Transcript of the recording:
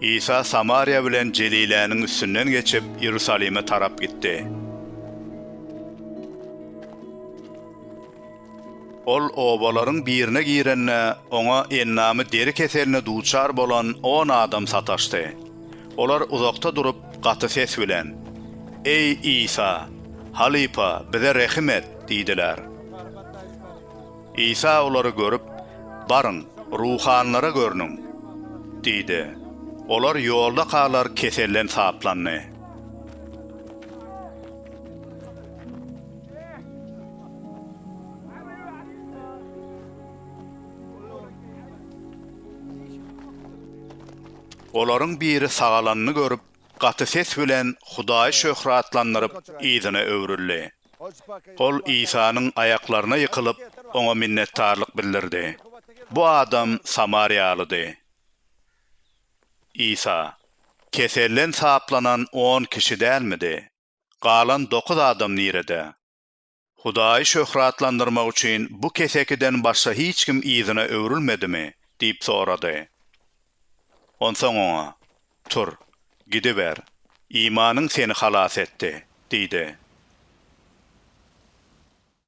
Isa Samariýa bilen Jeliläniň üstünden geçip, Iýerusalime tarap gitdi. Ol obalaryň birine girende, oňa endamy deri keseline duçar bolan on adam sataşdy. Olar uzakda durup, gaty ses bilen, Eý, Isa, Halypa, bize rehim et! diýdiler. Isa olary görüp, Baryň, ruhanylara görnüň! diýdi. Olar ýoldakalar keselden saplandy. Olaryň biri sagalanyny görüp, gaty ses bilen Hudaýy şöhratlandyryp, yzyna öwrüldi. Ol Isanyň aýaklaryna ýykylyp, oňa minnetdarlyk bildirdi. Bu adam samariýalydy. Isa, Keselden saplanan on kişi dälmidi? Galan dokuz adam nirede? Hudaýy şöhratlandyrmak üçin bu kesekiden başga hiç kim yzyna öwrülmedimi? diýip sorady. Onsoň oňa, Tur, gidiber, imanyň seni halas etdi diýdi.